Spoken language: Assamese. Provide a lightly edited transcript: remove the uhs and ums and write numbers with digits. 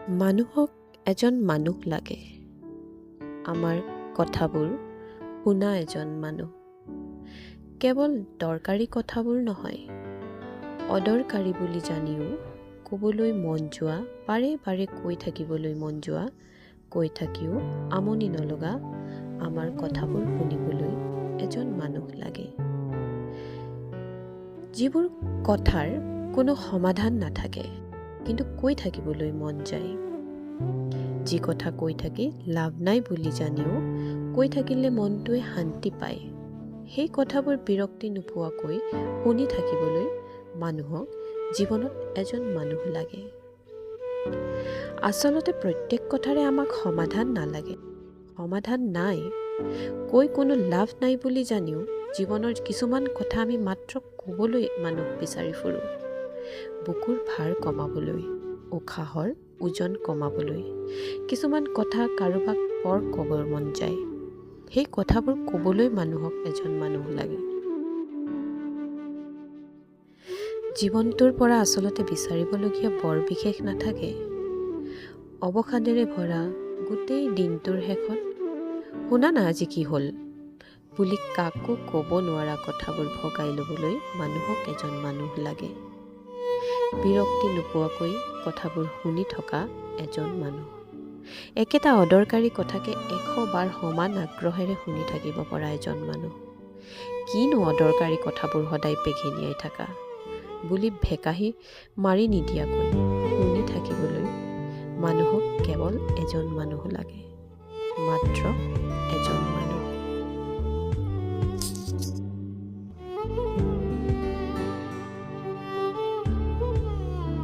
মানুহক এজন মানুহ লাগে, আমাৰ কথাবোৰ শুনা এজন মানুহ। কেৱল দৰকাৰী কথাবোৰ নহয়, অদৰকাৰী বুলি জানিও ক'বলৈ মন যোৱা, বাৰে বাৰে কৈ থাকিবলৈ মন যোৱা, কৈ থাকিও আমনি নলগা আমাৰ কথাবোৰ শুনিবলৈ এজন মানুহ লাগে। যিবোৰ কথাৰ কোনো সমাধান নাথাকে, কিন্তু কৈ থাকিবলৈ মন যায়। যি কথা কৈ থাকি লাভ নাই বুলি জানিও কৈ থাকিলে মনটোৱে শান্তি পায়, সেই কথাবোৰ বিৰক্তি নোপোৱাকৈ শুনি থাকিবলৈ মানুহক জীৱনত এজন মানুহ লাগে। আচলতে প্ৰত্যেক কথাৰে আমাক সমাধান নালাগে, সমাধান নাই, কৈ কোনো লাভ নাই বুলি জানিও জীৱনৰ কিছুমান কথা আমি মাত্ৰ ক'বলৈ মানুহ বিচাৰি ফুৰোঁ। বুকুৰ ভাৰ কমাবলৈ, উশাহৰ ওজন কমাবলৈ কিছুমান কথা কাৰোবাক বৰ ক'বৰ মন যায়। সেই কথাবোৰ ক'বলৈ মানুহক এজন মানুহ লাগে। জীৱনটোৰ পৰা আচলতে বিচাৰিবলগীয়া বৰ বিশেষ নাথাকে। অৱসাদেৰে ভৰা গোটেই দিনটোৰ শেষত শুনা না আজি কি হ'ল বুলি কাকো ক'ব নোৱাৰা কথাবোৰ ভগাই ল'বলৈ মানুহক এজন মানুহ লাগে। বিৰক্তি নোপোৱাকৈ কথাবোৰ শুনি থকা এজন মানুহ। একেটা অদৰকাৰী কথাকে 100 বাৰ সমান আগ্ৰহেৰে শুনি থাকিব পৰা এজন মানুহ। কিনো অদৰকাৰী কথাবোৰ সদায় পেঘেনিয়াই থাকা বুলি ভেকাহি মাৰি নিদিয়াকৈ শুনি থাকিবলৈ মানুহক কেৱল এজন মানুহ লাগে, মাত্ৰ এজন মানুহ।